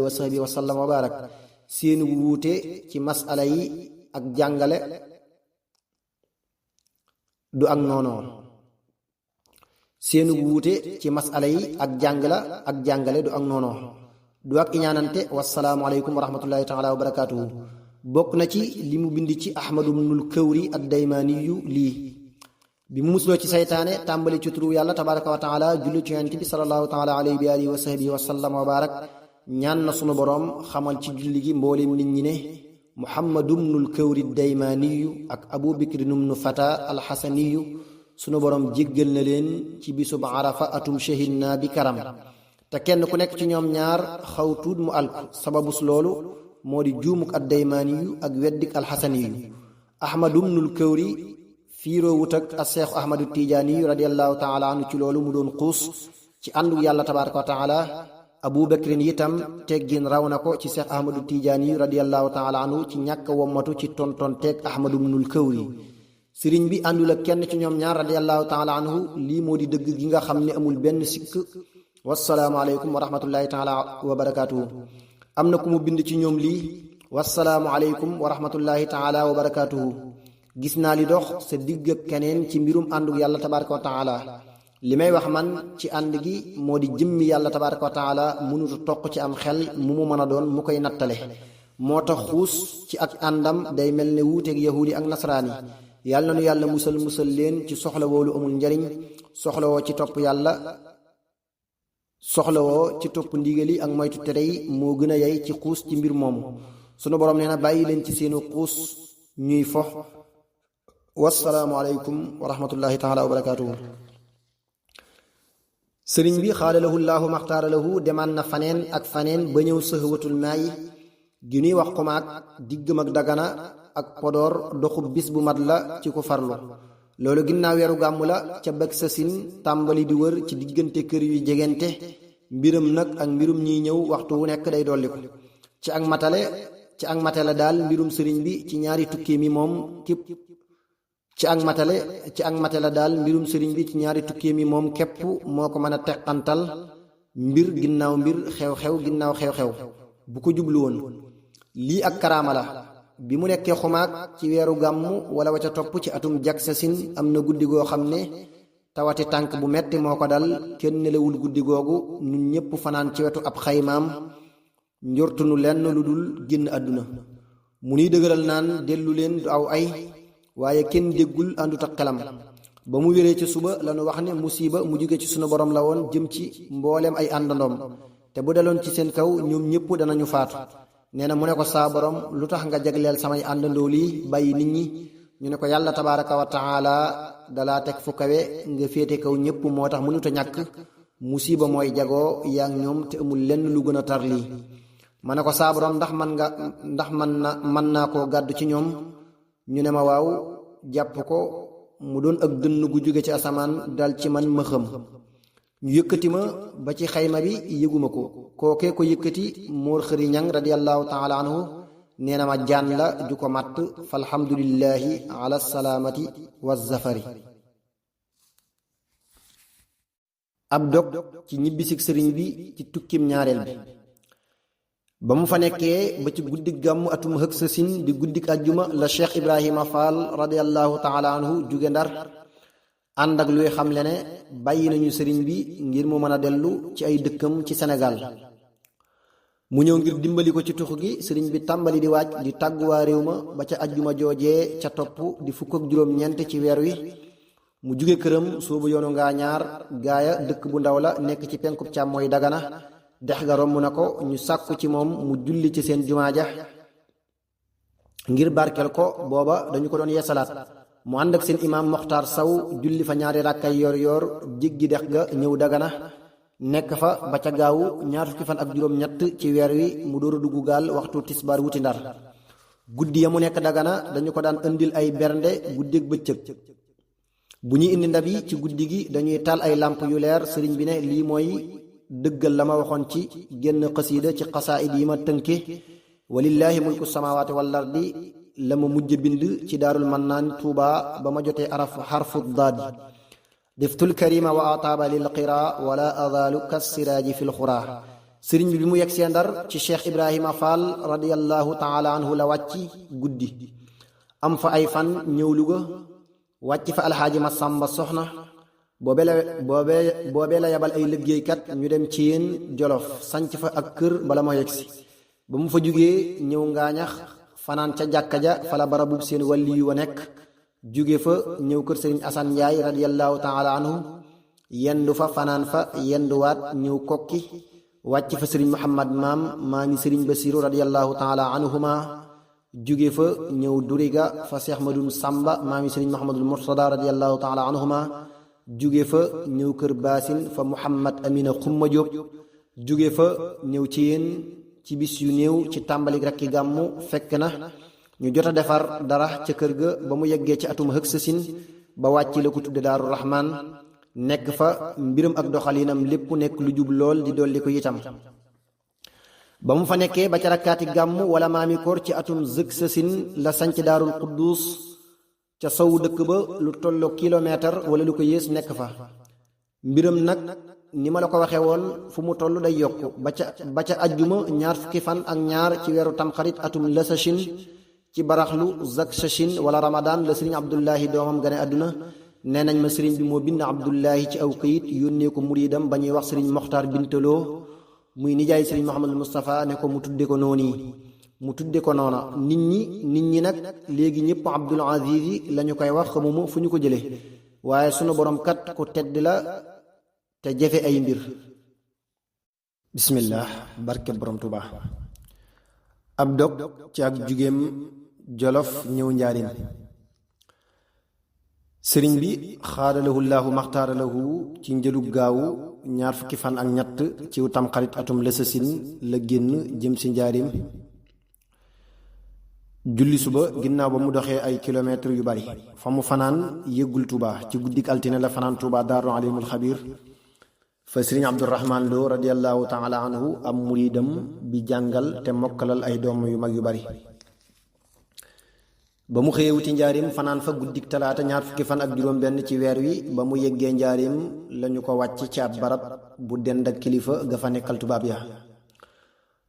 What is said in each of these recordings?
wa sahbihi wa sallam wa barak seenu wuute ci masala yi ak jàngale du ak noonoo seenu wuute ci masala yi ak jàngale du ak noonoo du ak iñaanante wasalaamu aleykum wa rahmatullahi taala wa barakatuhu bokk na ci li mu bind ci ahmadu bnul kawri ad-daymaaniyu lii bi mu musloo ci saytaane tàmbali ci turu yàlla tabaraka wa taala julli ci yonent bi sallallahu taala alayhi bi alihi wa sahbihi wa sallam wa barak ñaan na sunu boroom xamal ci julli gi mboolem nit ñi ne muhammadu bnul kawri ad-daymaaniyu ak abu bikri numnu fata alxasaniyu sunu boroom jéggal na leen ci bisub arafa atum shahid naa bi karam te kenn ku nekk ci ñoom ñaar xaw tuut mu alku sababus loolu moo di juumuk ad-daymaaniyu ak weddik alxasaniyu ahmadu bnul kawri fiiroo wut ak a seexu ahmadu tijaaniyu radiallahu taala anhu ci loolu mu doon xuus ci àndu yàlla tabaraka wa taala abu bakrin itam teggin raw na ko ci seex ahmadu tijaaniyu radiallahu taala anhu ci ñàkk wommatu ci tontonteeg ahmadu bnul kawri sëriñ bi àndul ak kenn ci ñoom ñaar radiallahu taala anhu lii moo di dëgg gi nga xam ne amul benn sikk wasalaamu aleykum wa rahmatullahi taala wa barakatuhu am na ku mu bind ci ñoom lii wasalaamu aleykum wa rahmatullahi taala wa barakatuhu gis naa li dox sa digg ak keneen ci mbirum àndug yàlla tabaraka wa taala li may wax man ci ànd gi moo di jëmmi yàlla tabaraka wa taala mënuta toq ci am xel mu mën a doon mu koy nattale moo tax xuus ci ak àndam day mel ne wuuteeg yahudi ak nasraani yàlla na nu yàlla musal leen ci soxla woolu amul njariñ soxlawoo ci topp yàlla soxlawoo ci topp ndigali ak moytu tere yi moo gën a yey ci xuus ci mbir moomu sunu boroom nee na bàyyi leen ci seenu xuus ñuy fox wassalaamu aleykum wa rahmatullahi taala wa barakatuhu sëriñ bi xaadalahu llaahu maxtaara lahu demaan na faneen ak faneen ba ñëw sëhwatul maayi gi ñuy wax xumaag diggam ak dagana ak podoor doxub bis bu mat la ci ku farlu loolu ginnaaw weeru gàmmu la ca bëgg sa sin tàmbali di wër ci diggante kër yu jegente mbiram nag ak mbirum ñiy ñëw waxtu wu nekk day dolliku ci ak matale daal mbirum sëriñ bi ci ñaari tukki mi moom képp mbirum sëriñ bi ci ñaari tukki mi moom képp moo ko mën a teqantal mbir ginnaaw mbir xew-xew ginnaaw xew-xew bu ko jublu woon lii ak karaama la bi mu nekkee xumaag ci weeru gàmmu wala wa ca topp ci atum jaksasin am na guddi goo xam ne tawati tànk bu metti moo ko dal kenn nelawul guddi googu ñun ñépp fanaan ci wetu ab xaymaam njortunu lenn lu dul génn àdduna mu nuy dëgëral naan dellu leen du aw ay waaye kenn déggul àndut ak xelam ba mu wéree ci suba lanu wax ne musiba mu jóge ci sunu borom la woon jëm ci mbooleem ay àndandoom te bu daloon ci seen kaw ñoom ñépp danañu faatu nee na mu ne ko saa borom lu tax nga jagleel samay àndandoo lii bàyyi nit ñi ñu ne ko yàlla tabaraka wa taala dalaa teg fu kawe nga féete kaw ñépp moo tax mënuta ñàkk musiba mooy jagoo yaa ngi ñoom te amul lenn lu gën a tar lii ma ne ko saa borom ndax mën naa koo gàddu ci ñoom ñu ne ma waaw jàpp ko mu doon ak dënn gu jóge ci asamaan dal ci man ma xëm ñu yëkkati ma ba ci xayma bi yëguma ko kookee ko yëkkati moor xëri ñang radiallahu taala anhu nee na ma jaan la ju ko matt falhamdulillahi ala salaamati wa zafari ab dog ci ñibbisig sëriñ bi ci tukkim ñaareel bi ba mu fa nekkee ba ci guddik gàmmu atum hëg sa sin di guddik ajjuma la cheikh ibrahima fall radiallahu taala anhu jóge ndar ànd ak luy xamle ne bàyyi nañu sëriñ bi ngir mu mën a dellu ci ay dëkkam ci Sénégal mu ñëw ngir dimbali ko ci tuxu gi sëriñ bi tàmbali di waaj di tàggu waa réew ma ba ca ajjuma joojee ca topp di fukk ak juróom-ñeent ci weer wi mu jóge këram soobu yoonu ngaa ñaar gaaya dëkk bu ndaw la nekk ci penkub càmmooy Dagana dex ga romb na ko ñu sàkku ci moom mu julli ci seen jumaa ja ngir barkel ko booba dañu ko doon yeesalaat mu ànd ak seen imaam Moxtaar Saw julli fa ñaari rakkay yor jéggi dex ga ñëw Dagana nekk fa ba ca gaawu ñaar fukki fan ak juróom-ñett ci weer wi mu door a dugg gaal waxtu tisbaar wuti Ndar guddi ya mu nekk Dagana dañu ko daan indil ay bernde guddeeg bëccëg bu ñuy indi ndab yi ci guddi gi dañuy taal ay làmp yu leer sëriñ bi ne lii mooy dëggal la ma waxoon ci génn xasiida ci xasaayid yi ma tënke walillaahi mulku samaawaati wal ardi la ma mujj bind ci daarul mannaan tuuba ba ma jotee araf xarfu daadi diftul karima wa ataaba lil qira wala adaalu kassiraaji fil xuraa sëriñ bi mu yegg see Ndar ci Cheikh Ibrahima Fall radiyallahu taala anhu la wàcc guddi am fa ay fan ñëw Luga wàcc fa alxaaji Masamba Soxna boobee la yabal ay liggéeykat ñu dem ci yéen Jolof sanc fa ak kër bala moo yegsi ba mu fa jógee ñëw Ngaañax fanaan ca jàkka ja fa la barabu seen wàlli yu wa nekk jóge fa ñëw kër sëriñ Asan Njaay radiyallahu taala anhu yendu fa fanaan fa yenduwaat ñëw kokki wàcc fa sëriñ Muhammad maami sëriñ Basiru radiyallahu taala anhuma jóge fa ñëw Duriga fa Seex Madun Samba maami sëriñ Muhammadul Murtada radiyallahu taala anhuma jóge fa ñëw kër Baasin fa Muhammad Amina Xumma Jóob jóge fa ñëw ci yéen ci bis yu néew ci tàmbali rakki gàmmu fekk na ñu jot a defar dara ca kër ga ba mu yeggee ci atum hëksasin ba wàcc la ko tudde Daaru Rahmaan nekk fa mbiram ak doxalinam lépp nekk lu jub lool di dolli ko itam ba mu fa nekkee ba ca rakkaati gàmmu wala maami koor ci atum hëksasin la sanc Daarul Quddus ca sowu dëkk ba lu tolloo kilomètre wala lu ko yées nekk fa mbiram nag ni ma la ko waxee woon fu mu toll day yokk ba ca ajjuma ñaar fukki fan ak ñaar ci weeru tamxarit atum lasachin ci baraxlu zaksachin wala ramadan la sëriñ Abdullahi doomam gane àdduna nee nañ ma sëriñ bi moo bind Abdullahi ci aw këyit yónnee ko muridam ba ñuy wax sëriñ Moxtaar Bintaloo muy nijaay sëriñ Mouhamadul Moustapha ne ko mu tudde ko noonu mu tudde ko noona nit ñi nag léegi ñëpp Abdul Aziz yi la ñu koy wax xamuma fu ñu ko jële waaye sunu borom kat ku tedd la te jafe ay mbir bismillah barke borom Tuuba ab dog ci ak jugeem Jolof ñëw Njaarim sëriñ bi xaadalahu llaahu maxtaaralahu ci njëlug gaawu ñaar fukki fan ak ñett ci tamxarit atum lësasin la génn jëm si Njaarim julli suba ginnaaw ba mu doxee ay kilomètres yu bari fa mu fanaan yëggul Tuuba ci guddik altine la fanaan Tuuba Daaru Alimul Xabiir fa sëriñ Abdurahmaan Lo radiyallahu taala anhu am muridam bi jàngal te mokkalal ay doom yu mag yu bari ba mu xëyee wuti Njaarim fanaan fa guddik talaata ñaar fukki fan ak juróom benn ci weer wi ba mu yeggee Njaarim lañu ko wàcc ci ab barab bu dend ak kilifa ga fa nekkal tubaab ya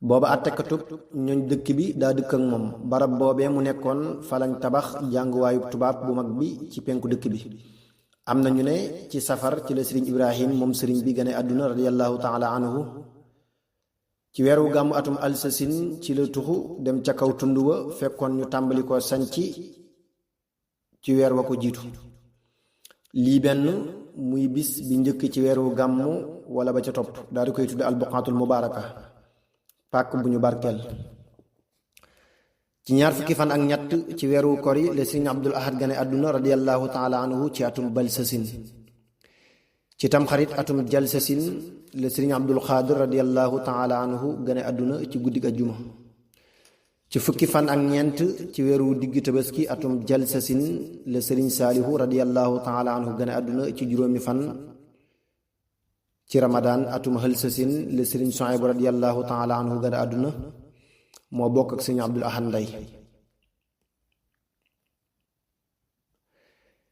booba àttekatub ñooñ dëkk bi daa dëkk ak moom barab boobee mu nekkoon fa lañ tabax jànguwaayub tubaab bu mag bi ci penku dëkk bi am na ñu ne ci safar ci la sëriñ Ibrahim moom sëriñ bi gane àdduna radiyallahu taala anhu ci weeru gàmmu atum alsasin ci la tuxu dem ca kaw tund wa fekkoon ñu tàmbali ko sanci ci weer wa ko jiitu lii benn muy bis bi njëkk ci weeru gàmmu wala ba ca topp daal di koy tudde albuqaatul mubaaraka pàkk bu ñu barkeel ci ñaar fukki fan ak ñett ci weeru kori la sëriñ Abdul Ahad gane àdduna radiyallahu taala anhu ci atum balsasin ci tamxarit atum jalsasin la sëriñ Abdul Xaadir radiyallahu taala anhu gane àdduna ci guddig ajjuma ci fukki fan ak ñeent ci weeru digg tabaski atum jalsasin la sëriñ Saalihu radiyallahu taala anhu gane àdduna ci juróomi fan ci ramadaan atum hëlsasin la sëriñ Suhaybu radiyallahu taala anhu gane àdduna moo bokk ak sëriñ Abdul Ahad ndey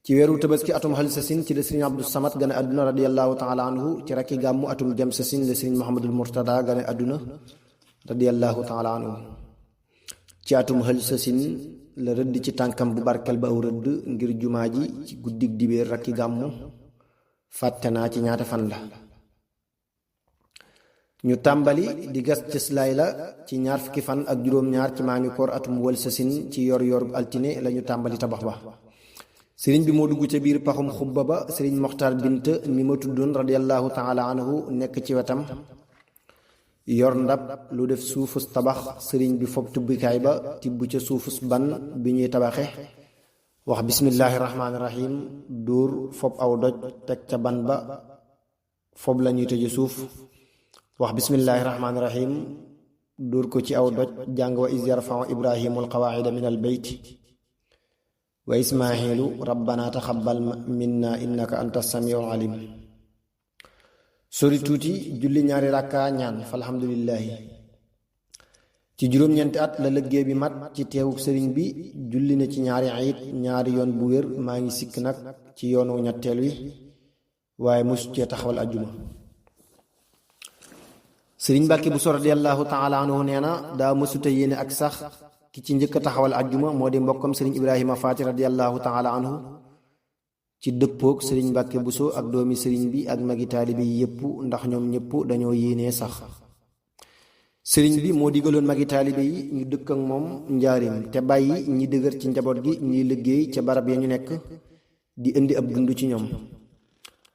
ci weeru tabaski atum hëlsasin ci la sëriñ Abdul Samad gane àdduna radiyallahu taala anhu ci rakki gàmmu atum jamsasin la sëriñ Muhammadul Murtada gane àdduna radiyallahu taala anhu ci atum hëlsasin la rëdd ci tànkam bu barkel ba aw rëdd ngir jumaa ji ci guddig dibéer rakki gàmmu fàtte naa ci ñaata fan la ñu tàmbali di gas cëslaay la ci ñaar fukki fan ak juróom-ñaar ci maami koor atum wëlsasin ci yor yor altine lañu tàmbali tabax ba sëriñ bi moo dugg ca biir paxum xubba ba sëriñ Moxtaar Bint mi ma tuddoon radiyallahu taala anhu nekk ci wetam yor ndab lu def suufus tabax sëriñ bi fob tubbikaay ba tibb ca suufus ban bi ñuy tabaxe wax bismillaahi rahmaani rahim dóor fob aw doj teg ca ban ba fob la ñuy tëje suuf wax bismillaahi rahmaani rahim dóor ko ci aw doj jàng wa iz yarfau ibrahimul qawaacida min al beyt wa ismailu rabbana taxabbal minna innaka anta samiul alim sori tuuti julli ñaari rakka ñaan fa alhamdulillahi ci juróom-ñeenti at la liggéey bi mat ci teewuk sëriñ bi julli na ci ñaari ayit ñaari yoon bu wér maa ngi sikk nag ci yoonu ñetteel wi waaye mosu cee taxawal ajjuma sëriñ Mbàkke Buso radiyallahu taala anhu nee na daa mësuta yéene ak sax ki ci njëkk a taxawal ajjuma moo di mbokkam sëriñ Ibrahima Faati radiyallahu taala anhu ci dëppoog sëriñ Mbàkke Buso ak doomi sëriñ bi ak magi taalibe yi yépp ndax ñoom ñépp dañoo yéenee sax sëriñ bi moo digaloon magi taalibe yi ñu dëkk ak moom njaarim te bàyyi ñi dëgër ci njaboot gi ñuy liggéey ca barab ya ñu nekk di indi ab dund ci ñoom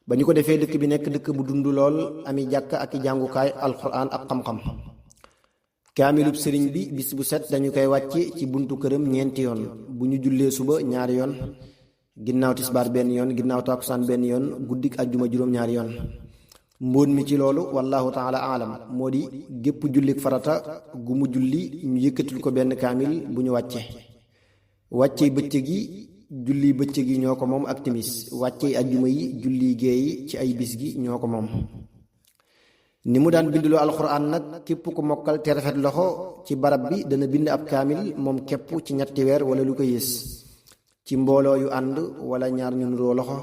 ba ñu ko defee dëkk bi nekk dëkk bu dund lool ami jàkk ak i jàngukaay alxuraan ak xam-xam kaamilub sëriñ bi bis bu set dañu koy wàcce ci buntu këram ñeenti yoon bu ñu jullee suba ñaari yoon ginnaaw tisbaar benn yoon ginnaaw takkusaan benn yoon guddik ajjuma juróom-ñaari yoon mbóot mi ci loolu wallahu taala alam moo di gépp jullik farata gu mu julli ñu yëkkatul ko benn kaamil bu ñu wàcce bëccëg yi julli bëccëg yi ñoo ko moom ak timis wàcce ajjuma yi julli géey ci ay bis gi ñoo ko moom ni mu daan binduloo alxuraan nag képp ku mokkal te rafet loxo ci barab bi dana bind ab kaamil moom képp ci ñetti weer wala lu ko yées ci mbooloo yu ànd wala ñaar ñu nuroo loxo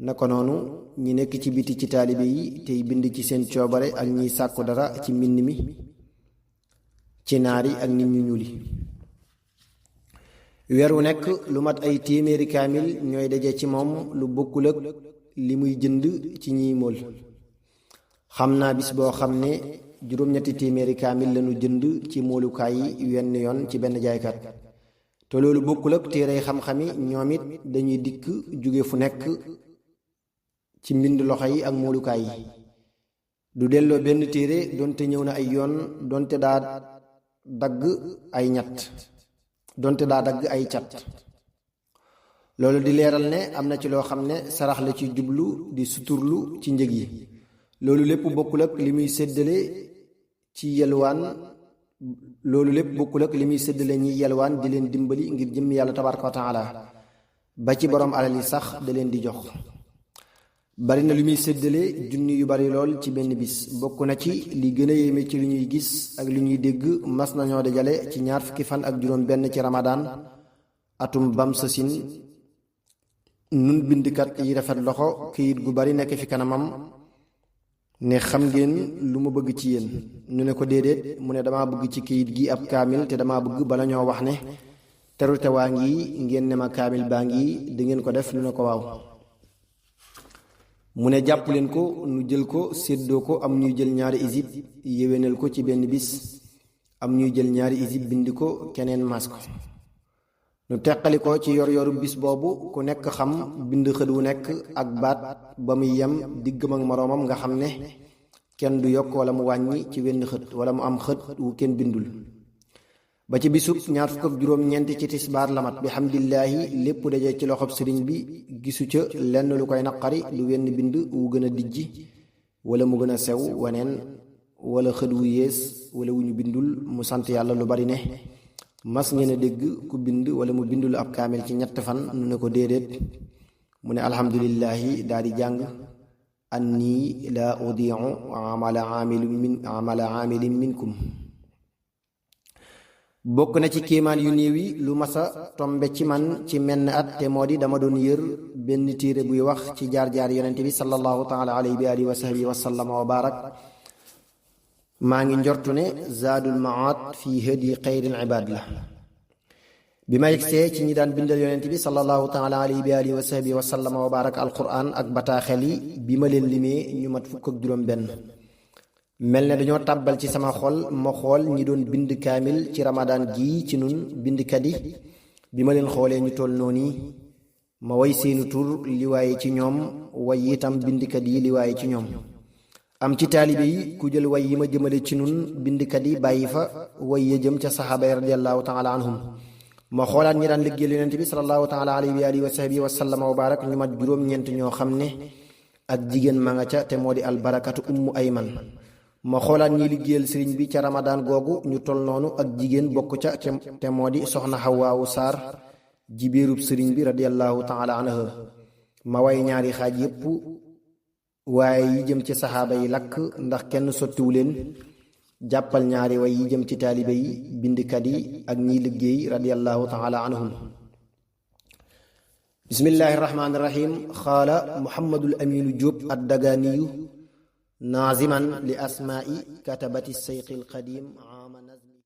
naka noonu ñi nekk ci biti ci taalibe yi tey bind ci seen coobare ak ñiy sàkku dara ci mbind mi ci naar yi ak nit ñu ñuuli weer wu nekk lu mat ay téeméeri kaamil ñooy daje ci moom lu bokkul ak li muy jënd ci ñiy mool xam naa bis boo xam ne juróom-ñetti téeméeri kaamil lañu jënd ci moolukaay yi wenn yoon ci benn jaaykat te loolu bokkul ak téere xam-xami ñoom it dañuy dikk jóge fu nekk ci mbind loxo yi ak moolukaay yi du delloo benn téere donte ñëw na ay yoon donte daa dagg ay cat loolu di leeral ne am na ci loo xam ne sarax la ci jublu di suturlu ci njëg yi loolu lépp bokkul ak li muy séddale ci yelwaan ñi yelwaan di leen dimbali ngir jëm yàlla tabaraka wa taala ba ci borom alal yi sax da leen di jox bari na lu muy séddale junni yu bari lool ci benn bis bokk na ci li gën a yéeme ci lu ñuy gis ak lu ñuy dégg mas nañoo dajale ci 20 ak juróom benn ci ramadaan atum bam sasin nun bindkat yi rafet loxo këyit gu bari nekk fi kanamam ne xam ngeen lu ma bëgg ci yéen ñu ne ko déedéet mu ne dama bëgg ci këyit gi ab kaamil te dama bëgg bala ñoo wax ne terute waa ngi ngeen ne ma kaamil baa ngi di ngeen ko def ñu ne ko waaw mu ne jàpp leen ko nu jël ko séddoo ko am ñuy jël ñaari isib yéwénal ko ci benn bis am ñuy jël ñaari isib bind ko keneen mas ko nu teqali ko ci yor bis boobu ku nekk xam bind xët wu nekk ak baat ba muy yem diggam ak moroomam nga xam ne kenn du yokk wala mu wàññi ci wenn xët wala mu am xët wu kenn bindul ba ci bisub 24 ci tisbaar lamat bi hamdillaahi lépp daje ci loxob sëriñ bi gisu ca lenn lu koy naqari lu wenn bind wu gën a dijji wala mu gën a sew waneen wala xët wu yées wala wu ñu bindul mu sant yàlla lu bari ne mas ngeen a dégg ku bind wala mu bindul ab kaamil ci 3 fan nu ne ko déedéet mu ne alhamdulillahi daal di jàng anni la udiu amala amilin minkum bokk na ci kéemaan yu néew yi lu masa tombe ci man ci menn at te moo di dama doon yër benn téere buy wax ci jaar-jaar yonente bi sallallahu taala alayhi bi alihi wa sahbihi wa sallama wa barak maa ngi njortu ne zaadul maat fi hadi xayril ibaad la bi ma yegsee ci ñi daan bindal yonente bi sallallahu taala alayhi bi alihi wa sahbihi wa sallama wa barak alquran ak bataaxel yi bi ma leen limee ñu mat fukk ak juróom benn mel ne dañoo tàbbal ci sama xol ma xool ñi doon bind kaamil ci ramadaan gii ci nun bindkat yi bi ma leen xoolee ñu toll noonu ma way seeni tur li waaye ci ñoom way itam bindkat yi li waaye ci ñoom am ci taalibe yi ku jël way yi ma jëmale ci nun bindkat yi bàyyi fa way ya jëm ca saxaaba yi radiallahu taala anhum ma xoolaat ñi daan liggéeyal yonente bi salallahu taala alayhi wa alihi wa sahbihi wa sallama wa barak ñu mat juróom-ñeent ñoo xam ne ak jigéen ma nga ca te moo di albarakatu ummu ayman ma xoolaat ñi liggéeyal sëriñ bi ca ramadaan googu ñu tol noonu ak jigéen bokk ca te moo di soxna xawaawu saar jibéerub sëriñ bi radiallahu taala anha ma way ñaari xaaj yépp waaye yi jëm ci saxaaba yi lakk ndax kenn sottiwu leen jàppal ñaari way yi jëm ci taalibe yi bindkat yi ak ñiy liggéey radiallahu taala anhum bismillahi rahmaani rahim xaala muhammadul aminu jóob ad dagaaniyu naaziman li asmaai katabati seyqi alqadim